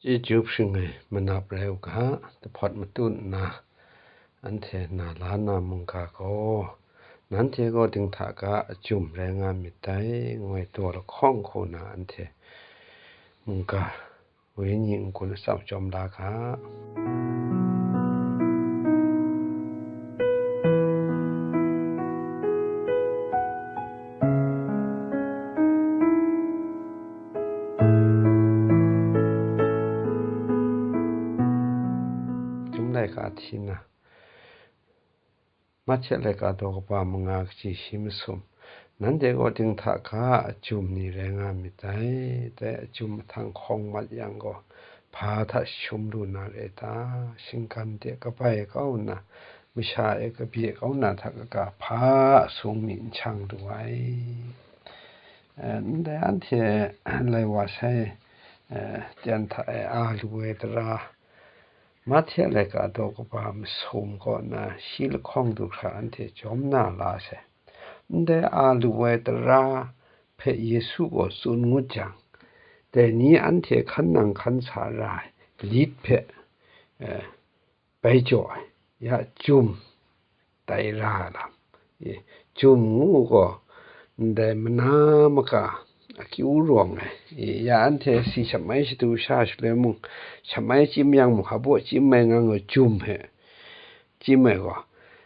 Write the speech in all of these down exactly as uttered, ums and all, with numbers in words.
Chyeju hpring ai manap rai u ga, dahpawt matut nna, anhte na la na mungga gaw, nanhte gaw dinghta ga a jum rai nga myit dai, ngoi daw lahkawng hku na anhte mungga wenyi n-gun atsam chyawm la ga. Chyum laika hti na, Mahte laika daw kaba manga kaji shi masum, nanhte gaw dinghta ga a jum ni rai nga myit dai. Dai a jum mahtang hkawng mat yang gaw, hpa hta jahtum lu na rai ta? Shinggan de kabai kau nna, masha e kabye kau na hta kaga, hpa a sung mi n shang lu ai. Eh, ndai anhte lai wa sai, eh, ten hta e a lu ai tara, Mahte laika daw kaba masum kaw na shi lahkawng du hkra anhte jawm na la sai. Ndai a lu ai tara hpe Yesu gaw tsun ngut jang, dai ni anhte hkan nang hkan sa ra ai lit hpe, eh, bai jaw ai, ya jum tai ra ai lam. E, jum ngu gaw, ndai mana maka akyu rawng ai. E, ya anhte si shamai shadu sha shaloi mung, shamai chyim yang mung, hpaw chyim ai nga gaw jum hpe chyim ai gaw,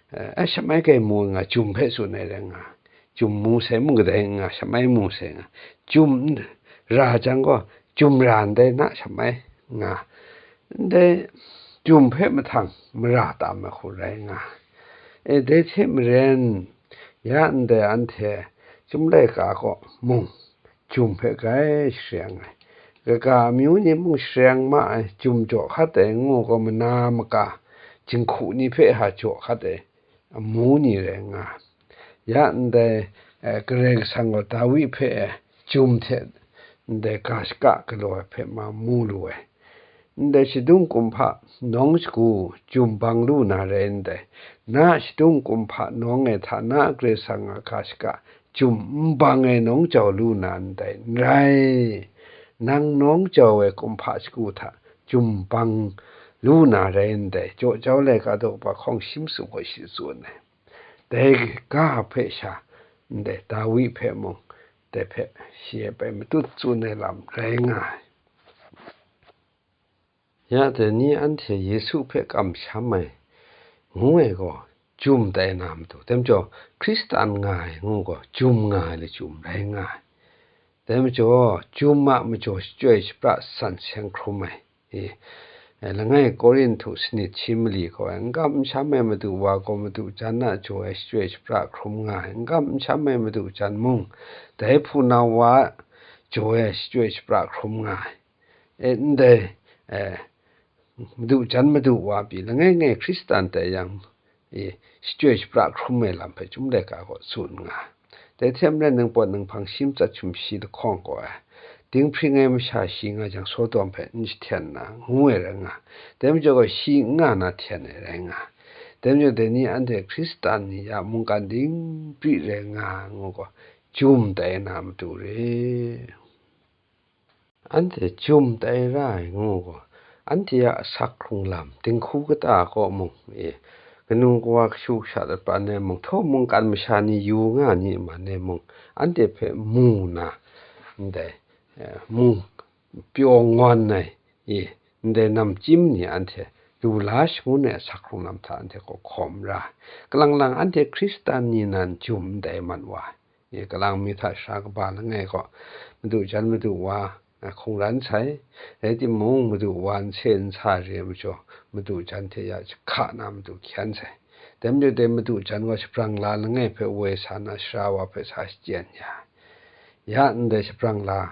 e, shamai gaimu nga jum hpe tsun ai rai nga, jum mu sai mung kadai nga, shamai mu sai nga, jum ra jang gaw, jum ra ndai na shamai nga, ndai jum hpe mahtang mara tam ai hku rai nga. E, dai hte maren, ya ndai anhte chyum laika kaw mung jum hpe grai shareng ai. Kaga amyu ni mung shareng ma ai, jum jaw hkat ai ngu gaw, mana maka jinghku ni hpe ha jaw hkat ai amu ni rai nga. Ya ndai, eh, Karai Kasang gaw Dawi hpe, eh, jum hte ndai ga shaka galaw ai hpe ma mu lu ai. Ndai shadung kumhpa nawng shagu jum bang lu na rai ndai, na shadung kumhpa nawng e hta na Karai Kasang a ga shaka jum n bang ai nawng jau lu na ndai, n rai, nang nawng jau ai kumhpa shagu hta jum bang lu na rai ndai, jaw jau laika daw kaba hkawng shi masum gaw shi tsun ai. Dai ga hpe sha, ndai Dawi hpe mung, dai hpe shi e bai matut tsun ai lam rai nga ai. Ya dai ni anhte Yesu hpe kamsham ai ngu ai gaw, jum tai na matu, dai majaw Hkristan nga ai ngu gaw, jum nga ai lachyum rai nga ai. Dai majaw, jum a majaw shachyoi shapra san seng hkrum ai. E, e, langai Korinhtu sanit shi mali gaw, n kam n sham ai madu wa gaw, madu jan a jaw ai shachyoi shapra hkrum nga ai, n kam n sham ai madu jan mung, dai hpunau wa a jaw ai shachyoi shapra hkrum nga ai. E, ndai, e, madu jan madu wa pyi langai ngai Hkristan tai yang, e, shachyoi shapra hkrum ai lam hpe chyum laika gaw tsun nga. Dai hte maren, ningpawt ninghpang shi matsat hkum shi lahkawng gaw, e, dinghpring ai masha shi nga jang, Sodom hpe n jahten na, ngu ai rai nga. Dai majaw gaw, shi n nga na hten ai rai nga. Dai majaw, dai ni anhte Hkristan ni ya mungkan dinghpri rai nga ngu gaw, jum tai na matu re. Anhte jum tai ra ai ngu gaw, anhte a asak hkrung lam, dinghku kata kaw mung, e, kanu kawa kashu kasha latpan ai mung, htaw mungkan masha ni yu nga ni man ai mung, anhte hpe mu na, ndai, e, mu pyaw ngawn ai, e, ndai namchyim ni anhte lu la shangun ai asak hkrung lam hta anhte gaw hkawm ra ai. Kalang lang anhte Hkristan ni nan jum ndai man wa ai. E, kalang mi hta sara kaba langai gaw, madu jan madu wa, a, hkungran sai, rai timung, madu wa nse nsa re ai majaw, madu jan hte ya jahka na madu hkyan sai. Dai majaw, dai madu jan gaw shabrang la langai hpe woi sa na, sara wa hpe sa shachyen ya, ya ndai shabrang la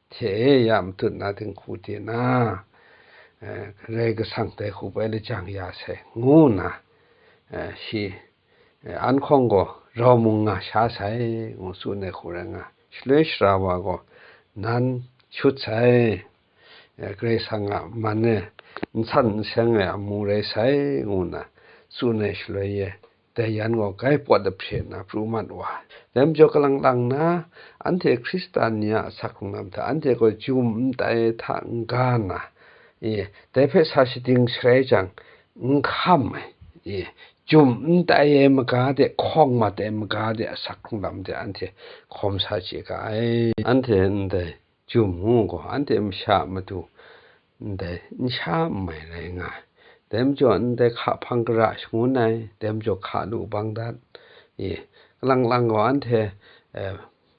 hte e ya matut na dinghku de na, eh, Karai Kasang dai hku bai lajang ya sai, ngu nna, eh, shi, eh, an hkawng gaw rau mung nga sha sai, ngu tsun ai hku rai nga. Shaloi sara wa gaw, nan shut sai, eh, Karai Kasang a man e n san n seng ai amu rai sai, ngu nna tsun ai shaloi e, dai yan gaw grai pawt ahpre nna pru mat wa ai. Dai majaw, kalang lang na, anhte Hkristan ni a asak hkrung lam hta, anhte gaw jum n tai hta n-ga nna, I, dai hpe sa shading sharai jang, n hkam ai, i, jum n tai ai maga de, hkawng mat ai maga de, asak hkrung lam de anhte hkawm sa chye ga ai. Anhte ndai jum ngu gaw, anhte masha a matu ndai n sha n mai rai nga ai. Dai majaw, ndai hka hpang gara shangun ai, dai majaw hka lu bang dat, i, kalang lang gaw anhte, eh,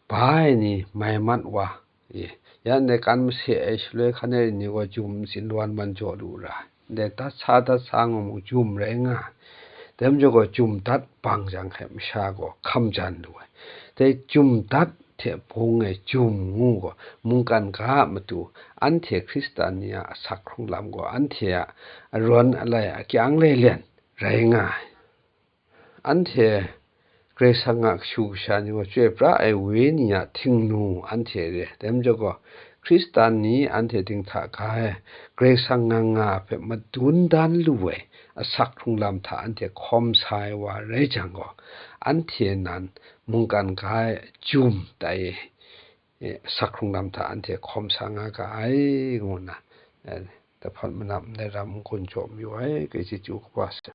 ba ai ni mai mat wa, i, yan dai kan mase ai shaloi hkan ai ni gaw jum ntsin wan man jaw lu ra, ndai dat sa dat sa ngu mung jum rai nga ai. Dai majaw gaw jum dat bang jang hte masha gaw hkam jan lu ai. Dai jum dat hte bung ai jum ngu gaw mungkan ga a matu, anhte Hkristan ni a asak hkrung lam gaw anhte a arawn alai akyang lailen rai nga ai. Anhte Karai Kasang a kashu kasha ni gaw chyoi pra ai wenyi a htingnu anhte re ai. Dai majaw gaw, Hkristan ni anhte dinghta ga ai Karai Kasang nga nga hpe madun dan lu ai asak hkrung lam hta anhte hkawm sa ai wa rai jang gaw, anhte nan mungkan ga ai jum tai e, asak hkrung lam hta anhte hkawm sa nga ga ai, ngu nna, eh, dahpawt manam ndai ram n-gun jaw mayu ai, kachyeju kaba sa.